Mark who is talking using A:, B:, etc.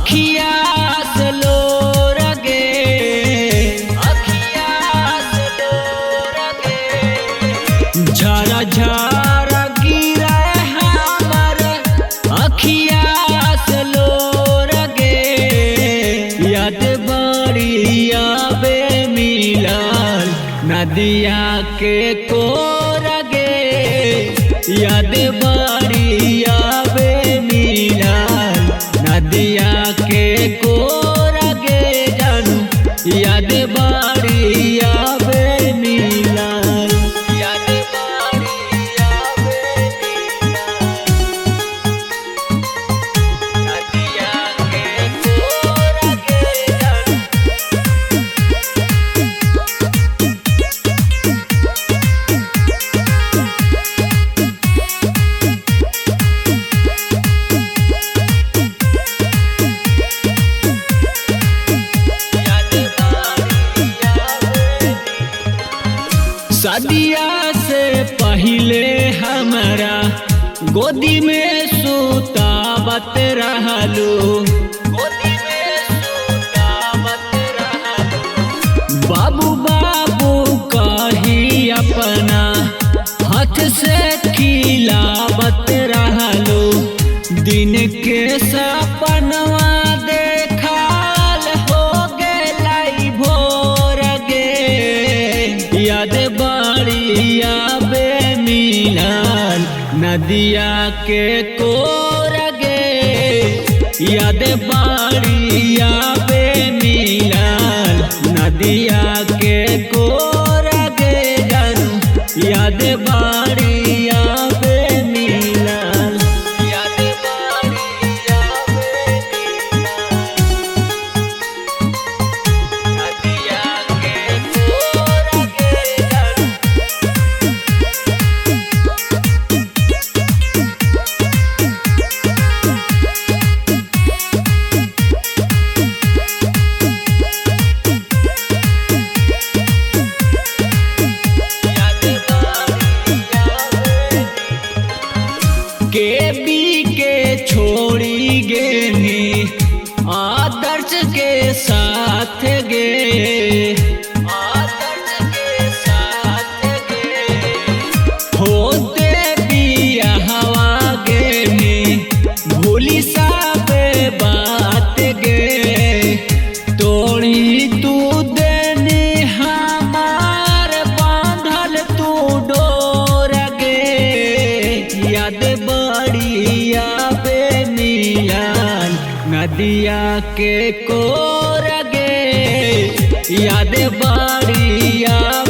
A: अखिया से लोर गे, अखिया से लोर गे, झरा झरा गिरे हमर अखिया से लोर गे। याद बड़ी आवे मिलल नदिया के कोर गे, याद बड़ी आवे मिलल नदिया के कोर गे जानू, याद बड़ी आवे मिलल, याद बड़ी आवे मिलल नदिया के कोर गे जानू। सदिया से पहले हमारा गोदी में सुतावत रहलू, गोदी में सुतावत रहलू। बाबू बाबू कही अपना हाथ से खिलावत रहलू। दिन के सपनवा देखाल हो गेलाई भोर गे, याद बड़ी आवे मिलल नदिया के कोर गे, याद बड़ी आवे मिलल नदिया के कोर गे जानू, याद बड़ी आवे मिलल, याद बड़ी आवे मिलल नदिया के कोर गे जानू। के बी के छोड़ी गेनी आदर्श के साथ गे, आदर्श के साथ गे, होते बियाहवा गेनी भूली साबे बात गे। तोड़ी तू देनी हमार बांधल तू डोर गे, याद बड़ी आवे मिलल नदिया के कोर गे, याद बड़ी आवे।